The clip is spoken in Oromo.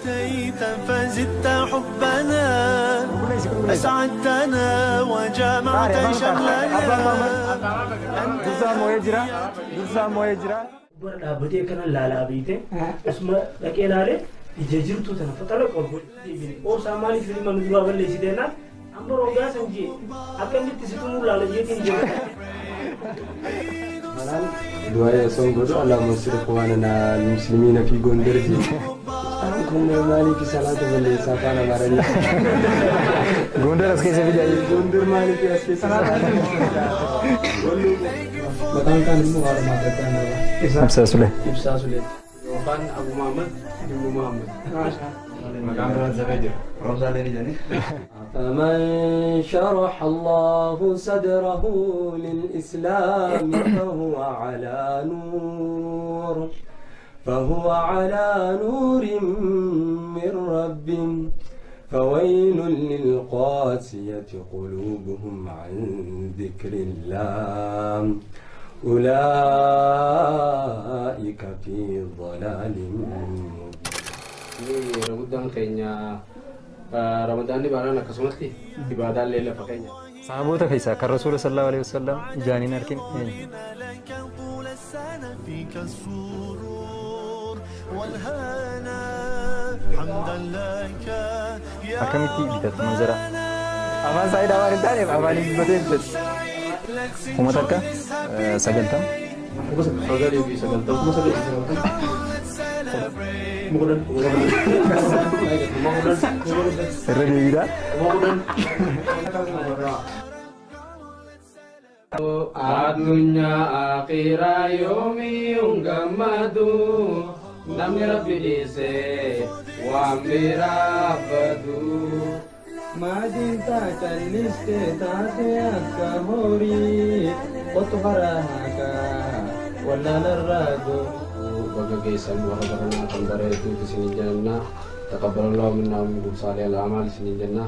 أتيت فزدت حبنا أسعدتنا وجمعت شملنا. Dursaa moo'ee jira. Dursaa moo'ee jira. Bara dhaabbatee akkana laalaa beekte osuma dhaqee laalee ija jirtu tana faxala qol godhe obsaa maaliif ilma nu duraa balleessite naan amma rogaa san jee akka inni itti situmuu laala jeetiin jira. Du'aa osoo hin godhu Allahumma ansur ikhwanana al-muslimiina fi Gondar jee. Kun maaliif salaata balleessaa afaan Amaaranii? Gondar as keessa fidaa. Gondar maaliif as keessa Maqaan kaan immoo Haadha Adda nama. Ibsaa Sulee. Ibsaa Sulee. Yookaan Abu Muhammad Ibnu Muhammad. Maqaan biraan safee jira. Roobsaalee ni jedhani. فمن شرح الله صدره للإسلام فهو على نور من ربه فويل للقاسية قلوبهم عن ذكر الله أولئك في ضلال مبين. Guddaan keenya Ramadaanni baanaan akkasumatti ibaadaan illee lafa keenya. Sahaboota keessaa kan Rasuula sallallahu alaihi wasallam ijaan hin argin eenyu? لك طول السنة فيك السرور والهنا حمدا لك يا Akkamitti bitatu manzara? Afaan isaa waan hin taaneef afaan hin dubbatee bitatu. 1090. 990. 10,090. 10,000. Irra deebiidha. 10,000. Addunyaa akhiraa yoomiyyuu gammadu namni rabbi dhiise waan biraa badu. Maadinta calliste taate akka horii qotu karaa haqaa wallaalarraa goru. Baga geessan warra baranaa kan bareeduuti isinin jenna. Taqabbalallahu minnaa wa minkum saalihal a'maal isinin jenna.